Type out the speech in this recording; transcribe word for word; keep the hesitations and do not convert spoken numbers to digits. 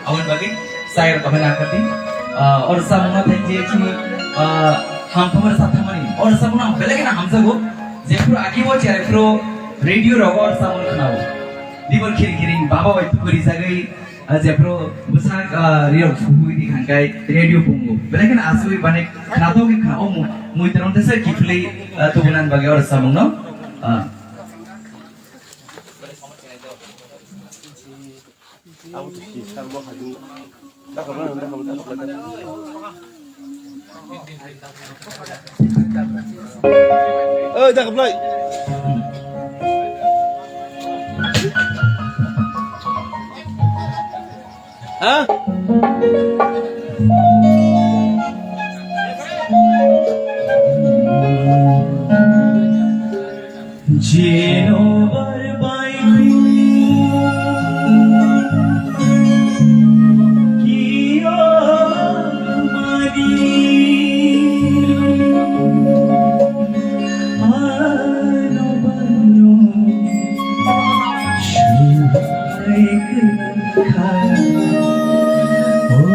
Aboni bagwi chayar kahai nakhardi. Ah, oro samungno thanchi chini, ah, hamthumani sathamani. Oro samungno ang belai kheno hamjago. Jephru agi bo chayar phru radio rogo oro samung khnao. Dibor khiring khiring baba bai tukuri jagwi, ah, jephru bwsak, ah, riyok sugwi di khankai radio pungo. Belai kheno asugwi bani khnathok wngkha o mu-, muitrong tesa kiphilwi, ah, tubunan bagwi oro samungno. Ah. Oi, dah keblai. Hah? Jeno bar bai kiya mani ano baro shubai kha o.